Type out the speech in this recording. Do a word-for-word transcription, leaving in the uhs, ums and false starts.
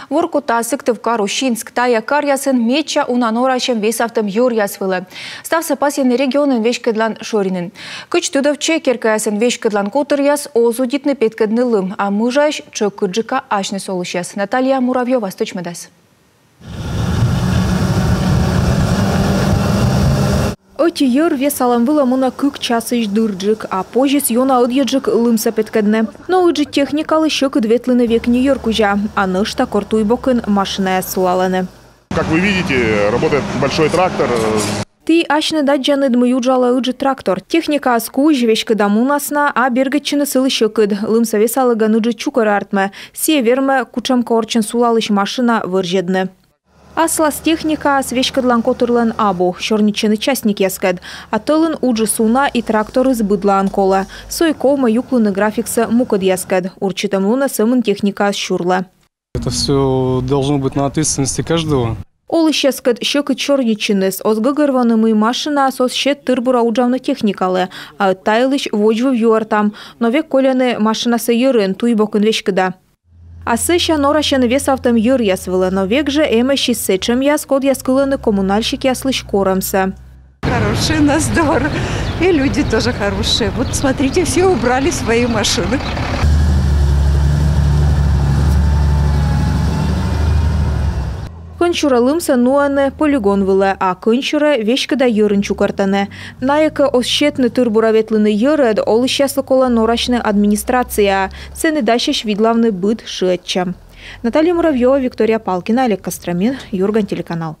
Воркута, Сыктывкар, Усинск — тайӧ каръясын медся уна норасьӧм весавтӧм йӧръяс вылӧ. Ставсӧ пасйӧны регионын веськӧдлан шӧринын. Кыдз тыдовтчӧ, керкаясын веськӧдлан котыръяс оз удитны петкӧдны лым, а мыжаысь тшӧкыдджыка асьныс олысьяс. Наталья Муравьёва стӧчмӧдас. Ӧти йӧр весалӧм вылӧ мунӧ кык часысь дырджык, а позис ёна ӧдйӧджык лымсӧ петкӧдны. Но ыджыд техникалы сьӧкыд ветлыны век не йӧр кузя, а нӧшта кор туй бокын машинаяс сулалӧны. Как вы видите, работает большой трактор. Ті асьныд аддзанныд, мый уджалӧ ыджыд трактор. Техникаыс кузь, веськыда мунас на, а бергӧдчыны сылы сьӧкыд. Лымсӧ весалігӧн ыджыд чукӧр артмӧ. Сійӧ вермӧ кутшӧмкӧ орччӧн сулалысь машина вӧрзьӧдны. Аслас техникаыс веськӧдлан котырлӧн абу, сёрнитчӧны частникъяскӧд. А тӧлын уджыс уна, и тракторыс быдлаын колӧ. Со и ковмӧ юклыны графиксӧ мукӧдъяскӧд. Урчитӧм лунӧ сӧмын техникаыс сюрлӧ. Это все должно быть на ответственности каждого. Олысьяскӧд сьӧкыд сёрнитчыныс. Оз гӧгӧрвоны, мый машинаыс оз сет тыр-бура уджавны техникалы. А ӧд та йылысь водзвыв юӧртам. Но век кольӧны машинасӧ йӧрын, туй бокын веськыда. А сэсся норасьӧны весавтӧм йӧръяс вылӧ, но век жӧ эмӧсь и сэтшӧмъяс, кодъяс кылӧны коммунальщикъяслысь корӧмсӧ. Хороший у нас двор. И люди тоже хорошие. Вот смотрите, все убрали свои машины. Кӧнсюрӧ лымсӧ нуӧны полигон вылӧ, а кӧнсюрӧ веськыда йӧрын чукӧртӧны. Найӧ кӧ оз сетны тыр-бура ветлыны йӧрӧд, олысьяслы колӧ норасьны администрацияӧ. Сэні дасьӧсь видлавны быд шыӧдчӧм. Наталья Муравьёва, Виктория Палкина, Олег Костромин, «Юрган» телеканал.